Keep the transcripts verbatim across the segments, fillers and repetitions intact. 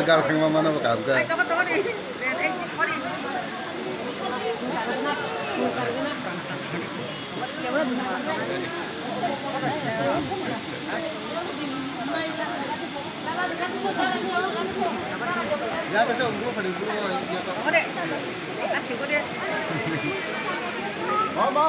Gara thang mano bo kaham khe. Mama!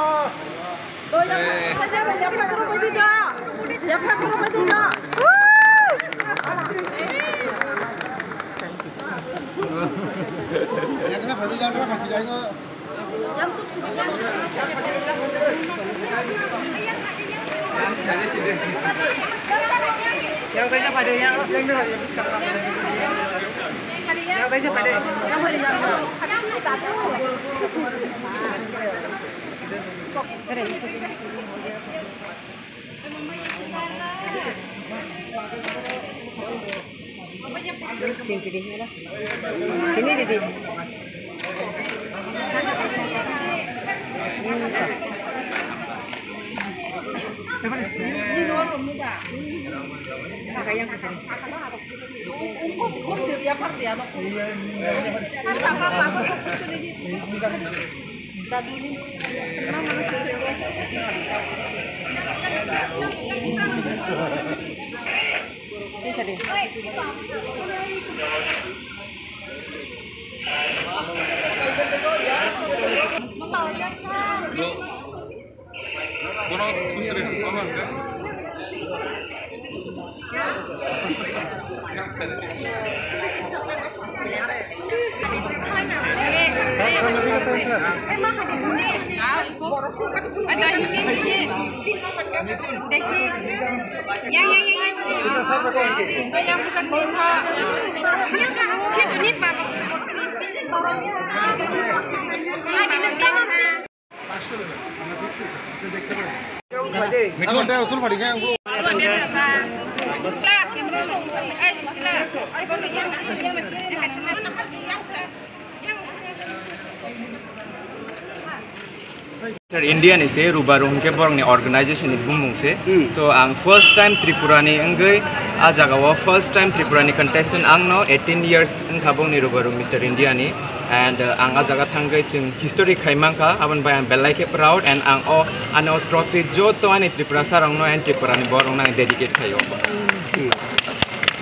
Yang tadi siapa deh? Yang, yang, yang tadi siapa deh? Yang tadi siapa deh? Sini, sini, sini. Sini, didi. Sir, India ni se Rubaru hwnkhe borokni organization ni bumung se. Hmm. So ang first time Tripura ni wngwi a jaga o first time Tripura ni contestant ang no eighteen years wngkha bongni Rubaru Mister India ni. And, uh, ang a jaga thangwi chwng history khai mankha, aboni bai ang belai khe proud, and ang o, ano trophy joto ani Tripura sa rokno and Tripura ni borok rokno ang dedicate khaio.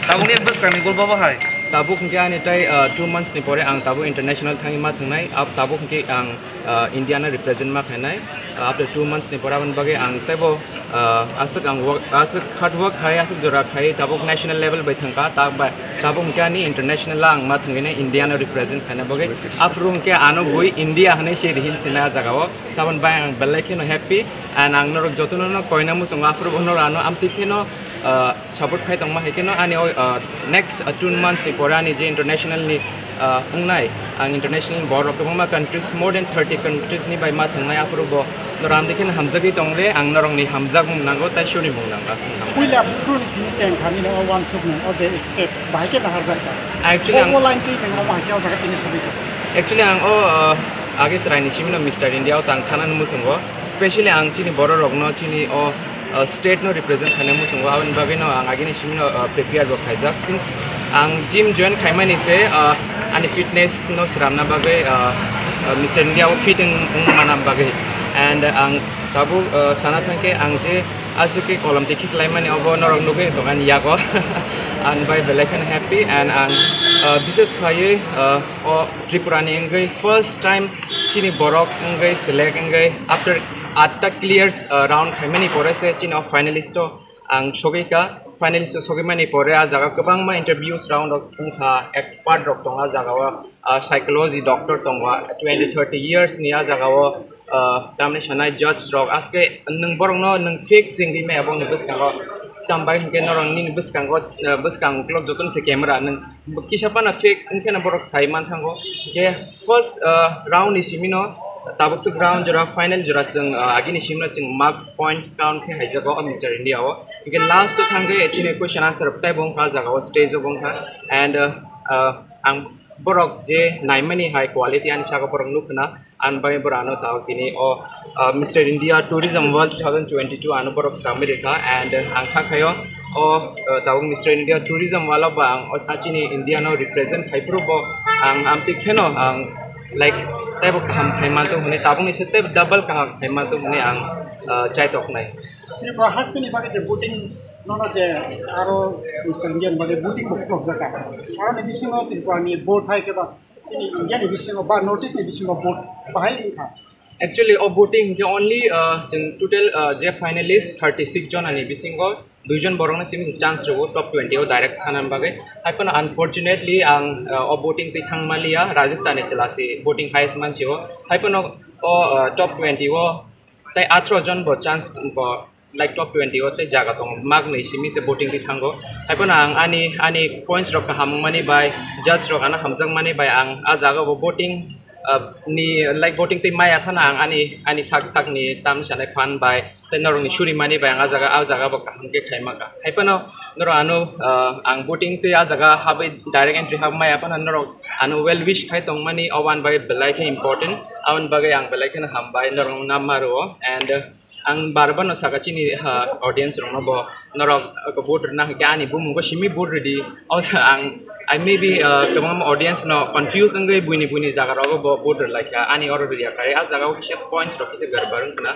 Tabukni bwskangni goal bobo hai? Tabuk hwnkhe ani tai, uh, two months ni pore ang tabuk international thangwi ma thangnai, ab-, tabuk hwnkhe ang, uh, India no represent ma khainai. Uh, after two months ni pore aboni bagwi ang teibo, uh, aswk ang work, aswk hard work khai, aswk jora khai, tabuk national level bai thangkha, ta-, bai, tabuk hwnkhe ani international ang ma thangwi nai India no represent khaina bagwi. Aphuru hwnkhe ano bui India hwnwi se rihin sinai a jaga o. Saboni bai ang belai kheno happy, and ang norok jotono no koina muchungo, aphuru bo norok ano amtwi kheno, uh, support khai tongma hai kheno ani o, uh, next, uh, two months ni pore ani je international ni, uh, wngnai, ang international ni borok kwbangma countries, more than thirty countries ni bai ma thwngnai, aphuru bo norok amtwi kheno hamjagwi tong le, ang norok ni hamjakmung nango, tei suri mung nango, aswk nango. Puila phuru ni simi cheng thani no o wansuk nung o je step bahai khe naharjak kha. Actually, o, ang o line twi nung o bahai khe o jaga tini sogwi kha. Actually, ang o, uh, age chwrai ni simi no Mister India o tang thana ni muchungo, specially ang chini borok rok no chini o uh, state no represent khaina muchungo, aboni bagwi no ang agini simi no, uh, prepare bo khaijak. Since ang gym join khaimani se, uh, ani fitness no sramna bagwi, uh, uh, Mister India o fit wng, wng mana bagwi. And ang tabuk, uh, sana thangkhe ang je aswk khe kolom tikhi khlaimani obo norok nugwi tongani yago. Ang bai belai kheno happy, and ang, uh, bises khlaiwi, uh, o Tripura ni wngwi first time chini borok wngwi select wngwi after atta clear, uh, round khaimani pore se chini o finalist o ang sogwi kha. Finalist o sogwi mani pore a jaga kwbangma interviews round rok wngkha, expert rok tongo a jaga o, uh, psychology doctor tongo, twenty thirty years ni a jaga o, uh, tamni sanai judge rok aske nwng borok no nwng fake singwi maya bongni bwskango, tambai hinkhe norok nini bwskango, uh, bwskang uklok jotono se camera nwng Bo kisa phano fake wngkheno borok sai manthango. Hingkhe first, uh, round ni simi no tabuk swk round jora final jora chwng, uh, agini simi no chwng marks points count khe haijago o Mister India o. Hingkhe last o thangkhe chini question answer tei bo wngkha jaga o stage o bo wngkha. And, uh, uh, ang borok je naimani hai quality ani saka borok nukna. Ang bai borok ano tao tini o, uh, Mister India Tourism World two thousand twenty-two ano borok sramwi rikha, and, uh, ang kha khaio O, uh, tabuk Mister India tourism wala ba ang o chini India no represent khai phuru bo ang amtwi kheno ang, like, teibo kaham khai mantung hwnwi, tabukni se tei double kaham khai mantung hwnwi ang, uh, chai toknai. Tripura hasteni bagwi je voting nono je aro Mister India ni bagwi voting bo khulokjak kha. Aroni bisingo Tripura ni vote hai khe ba chini India ni bisingo ba North East ni bisingo vote bahai wngkha. Actually, o voting hinkhe only, uh, chwng total, uh, je finalist thirty six jon ani bisingo duijon borokno simi chance rwo top twenty o direct thana bagwi. Haiphano unfortunately ang, uh, o voting twi thang maliya, Rajasthan ni chwla si voting highest mansi o. Haiphano o, uh, top twenty o tei atharo jon bo chance bo, like, top twenty o tei jaga tongo, mak nwi simi se voting twi thango. Haiphano ang ani, ani points rok kaham wngmani bai, judge rok ano hamjakmani bai ang a jaga bo voting, uh, ni, like, voting twi maya phano ang ani, ani sak sak ni tam sanai phan bai tei norok ni suri mani bai ang a jaga, a jaga bo kaham khe khai maka. Haiphano norok ano, uh, ang voting twi a jaga habwi direct entry hab maya phano norok ano well wish khai tongmani, oban bai belai khe important, aboni bagwi ang belai kheno hambai norok no namma rwo. And, uh, Ang bar bar no saka chini, ha, audience rok no bo norok, uh, vote rwna hwnkhe ani bumung bo simi vote rwdi. O sa ang, I maybe, uh, kwbangma audience no confuse wngwi buini buini jaga rogo bo vote rwlaikha. Ani oro rwya kha. A jaga o kisa points rok kisa garbar wngkha na.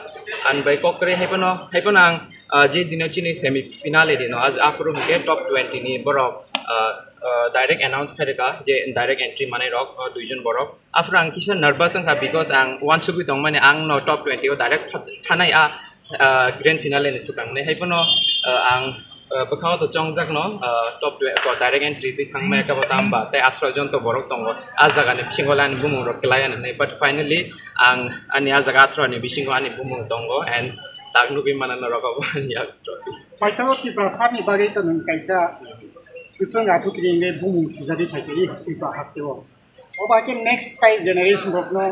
Ani bai kok kwrwi haiphano, haiphano ang, uh, je dino chini semi finale dino, aphuru hwnkhe top twenty ni borok, uh, uh, direct announce khairwkha je direct entry manai rok, uh, duijon borok. After ang kisa nervous wngkha because ang uansugwi tongmani ang no top twenty o direct tha-, thanai a, ah, grand finale ni swkang hinwi. Haiphano, ah, ang, ah, bwkhango to chongjak no, ah, top twenty o direct entry twi thangmaya khe bo tamba tei atharo jon to borok tongo. A jaga ni bisingo le ani bumung rok kwlai ani hinwi. But finally ang ani a jaga atharo ni bisingo ani bumung tongo and tak nugwi mano norok obo ani yak trophy. Paithago Tiprasa ni bagwi to nwng kaisa kwchwng athukri wngwi bumung sijagwi phaikha i Tripura haste o. Obo hai khe next tai generation rokno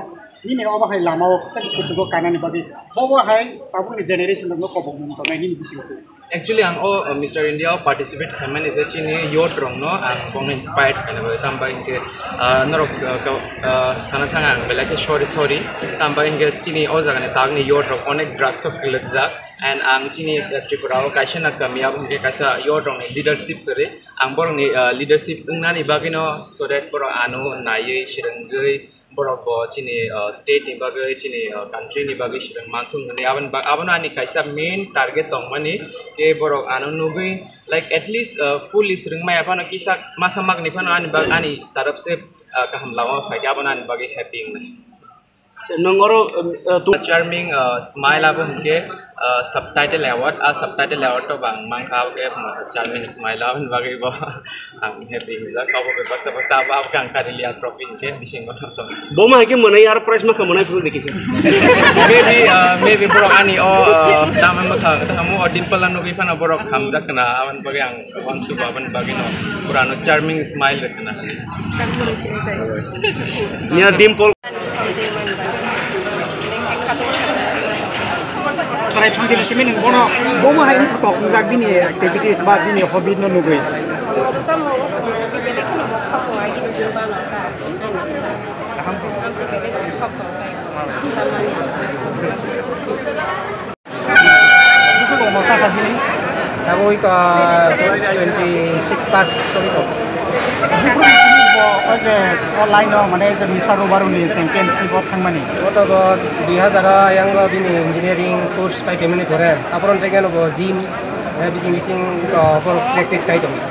nini obo hai lama o tei kuchugo kanani bagwi bobo hai tabukni generation rokno kobokmung tongnai nini bisingtwi. Actually, ang o, uh, Mister India o participate khaimani je chini youth rokno ang bongni inspired khaina bagwi, tamo bagwi hinkhe, uh, norok, uh, ka-, uh, sana thang ang belai khe sorry, sorry. Tamo bagwi hinkhe chini o jagani takni youth rok onek drugs o kwlwkjak, and ang chini, uh, Tripura o kaisa na kami abo hinkhe kaisa youth rokni leadership kwrwi. Ang borokni, ah, leadership wngnani bagwino, so that borok ano naiwi, swrwngwi, borok bo chini, ah, state ni bagwi, chini, ah, country ni bagwi swrwng manthung hwnwi. Aboni ba-, abono ani kaisa main target tongmani, khe borok ano nugwi, like, at least, ah, fully swrwngmaya phano kisa masa makni phano ani bag-, ani taraf se, ah, kaham lama phaikhe, abono ani bagwi happy wngnai. Nwng oro, uh, uh, tu- Charming, uh, smile abo hinkhe, uh, subtitle award, a subtitle award to bang mankha, abo khe charming smile aboni bagwi bo ang happy wngjak. Abo khe baksa baksa abo, abo khe ang karili a trophy hinkhe bisingo. Bo ma hai khe mwnai, aro prize ma khe mwnai phuru dikhi se. Maybe, uh, maybe borok ani o, uh, tamo bwkha, tamo o dimple ano nugwi phano borok hamjak khna, aboni bagwi ang uansukha, aboni bagwi no pura no charming smile rwkha na. Nia dimple. Chwrai thangkhe simi nwng bono, bomo hai wngkha kok wngjak bini activities ba bini hobby no nugwi. Abo iko twenty six pass sori ko. Bo o je o line o mane je Mister Rubaru ni championship o thangmani. O to bo dui hazar o ayang o bini engineering course pai phaimani pore. Aporon tei keno bo gym, eh, bising bising ko bo practice khai tongo.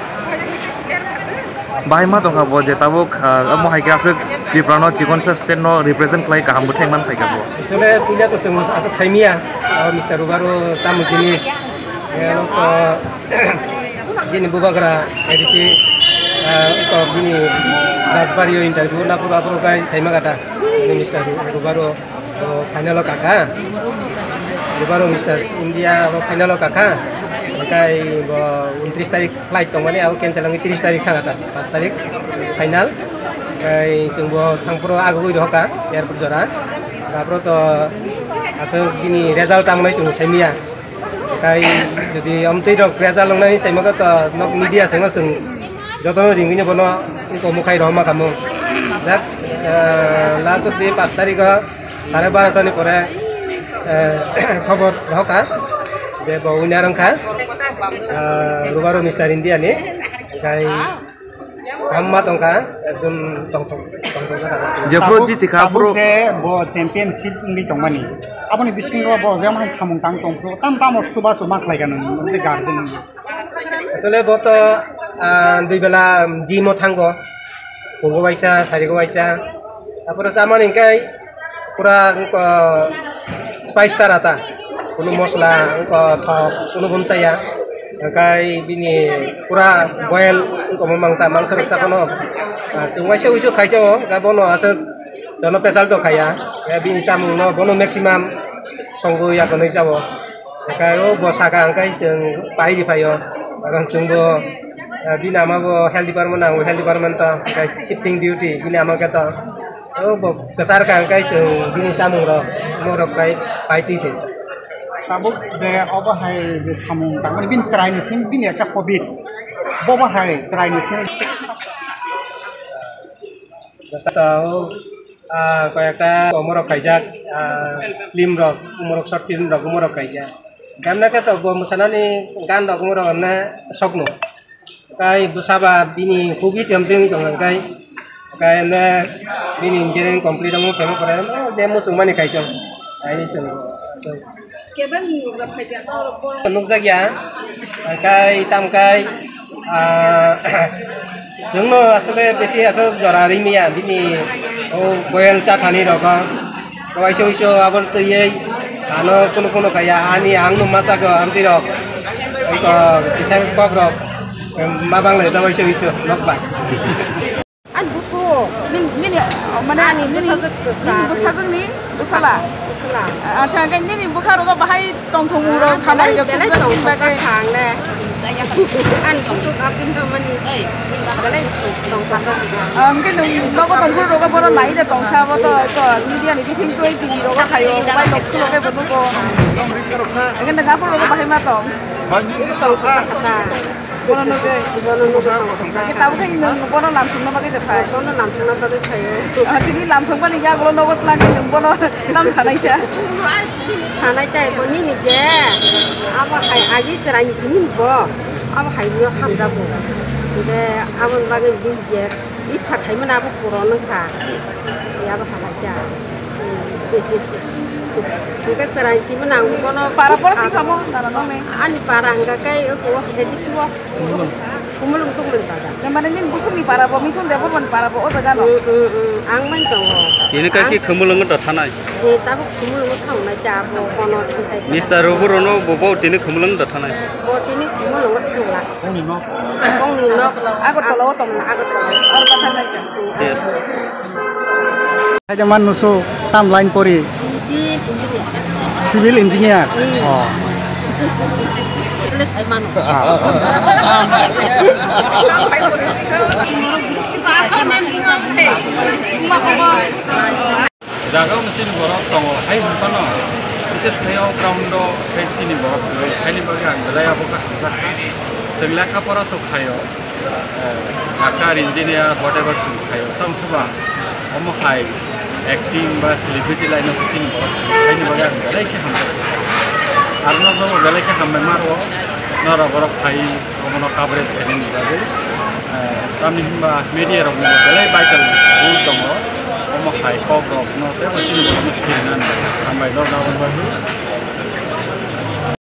Bahai ma tongkha bo je tabuk, ah, omo hai khe aswk Tripura no chikonsa state no represent khlai kaham bwthai man phaikha bo. Actually, puila to chwng aswk saimia, ah, Mister Rubaru tamo jinis, eh, to jini bubagra A D C, ah, to bini Rajbari o interview na pura pura kai saima kata, Mister Rubaru. O final o kakha. Bubaru Mister India o final o kakha. Hingkai bo untris tarik flight tongmani, abo cancel wngwi tris tarik thang kha, pas tarik final. Hingkai chwng bo thangphuru agugwi rohorkha airport jora. Aphuru to aswk bini result tamo nai chwng saimia. Hingkai jodi amtwi rok result wngnai saimaka to nok media sengno chwng jotono ringwino bono wngkha mukhai rohorma kamo. Dak, eh, last of the pas tarik o sare barota ni pore, eh, khobor rohorkha. Je bo winner wngkha, ah, Rubaru Mister India ni, hingkai hamma tongkha, ekdom tongthok, tongthok jaka. Jephuru jiti kha, tabuk je bo championship wngwi tongmani. Aboni bisingo bo jemon samung tang tongphuru, tam tamo chuba chuba khlai kha nang, nang garden. Asole bo to, ah, dui bela gym o thango, phungo waisa, sarigo waisa. Apore chamani hingkai pura wngkha spice sara ta, kunu mosla, wngkha thok, kunu bo chaya. Hingkai bini pura boil wngkha bo mangta, mangsa rok cha phano. Ah, chwng waisa uisu khaisa o, hingkha bono aswk jono pesal to khaya. Ya bini chamung no bono maximum songwi ya kwnwi cha o. Hingkha o bo saka hingkha chwng pai ri phaio. Karon chwngbo, ah, bini ama bo health department, ang bo health department to, hingkha shifting duty bini ama khe to. O bo kwchar ka hingkha chwng bini chamung rok, mo rok kai pai twi phi. Tabuk je obo hai je samung tangmani bini chwrai ni sim bini ekta hobby. Bobo hai chwrai ni sim. Bwsa to, ah, koi ekta omo rok kaijak, ah, film rok, omo rok short film rok omo rok kaijak. Gamna khe to bo mwsanani gan rok omo rok na sokno. Kai bwsa ba bini hobby se amtwi wng tong kai. Kai na bini engineering complete omo phema pore je muchung mani kai tong. Aini chwng. Kebeng nukjak phaikha, norok borok. Nukjak ya, kai tam kai, ah, chwngno aswk besi aswk jora rimya bini o boyel chathani rok o. Kaisa uiso abor twiwi ano kunu kunu kaya ani ang no masa ko amtwi rok. Ko kisa kok rok ma banglai da uiso uiso nok bai. Ani bwswk. Nini, nini, mane ani nini, bwsajwk kwsa. Nini bwsajwkni bwsala? Bwsala. Acha, hwnkhe nini bwkha rogo bahai tongthokmung rok, ah, hamari belai, rok belai tongthok bagwi. Kha ang le. Ani bwswk aboni tongmani. Belai tongthok kha. Ah, hwnkhe nwng nogo tongphuru rogo bono nai de tongsa bo to, to media ni bising twi T V rogo khaio, mobile rok khulo khe bo nugo. Hwnkhe nwng aphuru rogo bahai ma tong. Bono nugwi. Bono nugwi tong. Khe tabuk khe nwng bono lamsongna bagwi de phai? Bono lamsongna bagwi phaio. Ah, tini lamsong bani yagulo nogo twlang khe nwng bono tam sanaisa? Sanai tai bo nini je abo hai agi chwraini simi bo. Abo hai no hamjago. Hwnkhe aboni bagwi bini je icha khaimani abo puron wngkha. Abo hai kha. Hwnkhe chwraini simi nang bono para pora si khamo nana nong ne? Ani para hwnkha khe eko hedi suo. Kumulung tongmani baga. Mane nini busukni para bo, Mithun Debbarmani para bo o jaga no? Mm, mm, mm. Ang mai tongo. Tini kaisa Khumulungo to thanai. Eh, tabuk Khumulungo thangnai ta bo kono thisai. Mister Rubu rono bo bo tini Khumulungo to thanai. Bo tini Khumulungo thangla. Kongni nok. Agartala o tongla. Agartala. Aro ba thangnai ta. Yes. Hai jaman nusu tam line pori. Civil engineer. Civil engineer. Hmm. Oh. Police hai mano. Ah, ah, ah. Jaga o chini borok tongo hai hwn phano, bises khe o ground o khe chini borok kwrwi, haini bagwi ang belai abo kha thangjakha. Chwng lekha pora to khaio. Eh, doctor, engineer, whatever chwng khaio, tamo khe ba omo hai acting ba celebrity line o chini borok khaini bagwi ang belai khe hamjak. Aro no bo belai khe hambai ma rwo, norok borok khai omono coverage khainani bagwi. Eh, tamni hwnba media rokni bo belai vital role tongo, omo hai kok rok no tei bo chini borok no sirinani hambai norok no aboni bagwi.